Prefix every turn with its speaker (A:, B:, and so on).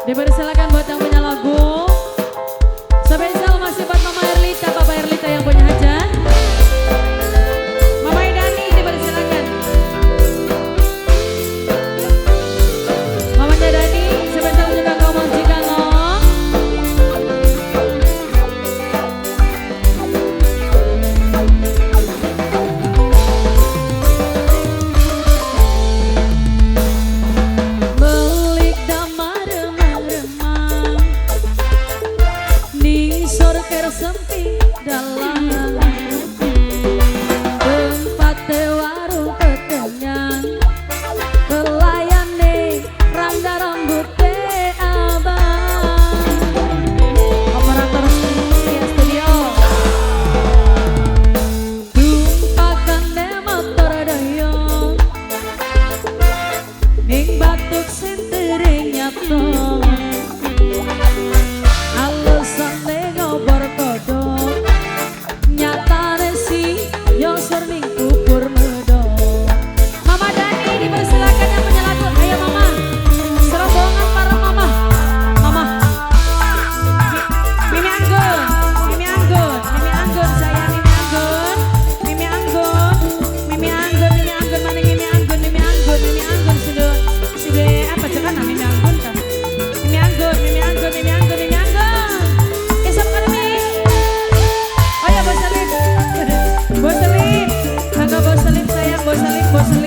A: Dipersilakan buat yang punya lagu. Spesial masih buat Mama Erlita, Papa Erlita yang punya hajat. Mama Dani dipersilakan. Mamanya Dani, spesial juga kamu jika ngomong. Belik damar remang-remang, nisor sempit dalam tempat warung kekenyang, pelayane rangga rambute abang. Operator studio tumpakane motor doyong, ning batuk sentering nyato. Alasane ngobor kodok, nyatane si yosor ning kubur medok. Mama Dani dipersilakan yang punya lagu. Ayo Mama, serombongan para mama. Mama Mimi Anggun, Mimi Anggun, Mimi Anggun sayang, Mimi Anggun, Mimi Anggun, Mimi Anggun, Mimi Anggun, mana Mimi Anggun, Mimi Anggun, Mimi Anggun sudah sudah apa jangan Mimi Anggun kan? Mimi Anggun, Mimi Anggun, Mimi Anggun, Mimi Anggun. Esok kan Mi? Oh ya Bos Selip, Bos Selip, kakak Bos Selip sayang, Bos Selip, Bos Selip.